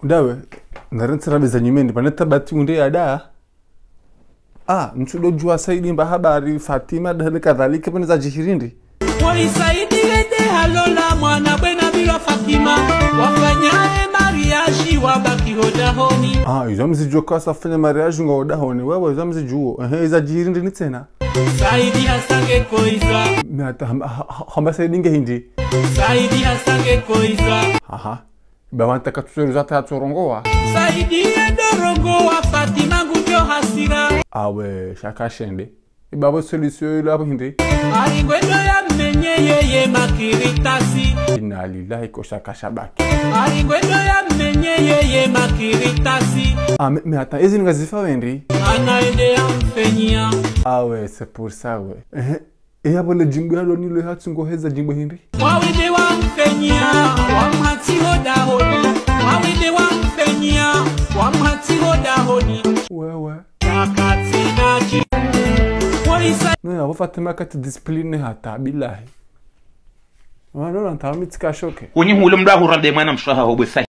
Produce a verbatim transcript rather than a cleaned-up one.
Ndawe, narentsi rabe za nyumeni, pvanu tabati unde ya da. Ah, mtsudo djuwa Saidi mba habari, Fatima, dahali kadhalika, pvanu za djihirindi. Woyi Saidi yende halola mwana bwe Nabila Fatima, wafanya e mariage wabaki ho dahoni. Ah, izo mzidjuwa kwasa fanya mariage nga ho dahoni, wewe izo mzidjuwa. Ehe, iza djihirindi ni tsena. Saidi hasange koiza. Mi hata hamba, ha-, ha-, hamba Saidi nge hindri. Saidi hasange koiza. Aha. Ba wanta katsutsori za ta tsorongowa. Saidi yendo rongowa Fatima ngudjo hasira. Awe, shaka shende. Iba bo solution ila hindri. Ari ngwendo ya mmenye yeye makiritasi. Inna lillahi, ko shaka shabaki. Ari ngwendo ya mmenye yeye makiritasi. Ah, mais, mais attends, ezi ngazifa wendri. Ana ende ya mfenyia. Ah ouais, c'est pour ça, ouais. Eh, eh, ya bo le djimbo ya lo nilo hatsi ngo heza djimbo hindri. Wawende wa mfenyia, wa mhatsi ho dahoni. Wawende wa mfenyia, wa mhatsi ho dahoni. Ouais, ouais. Takati naji. Woyi Sa- Non, ya bo Fatima kati discipline hata, billahi. Wa, non, non, ta mi tsika choqué. Unyi hule mdru ahurande mwana mshe waho bwe Saidi.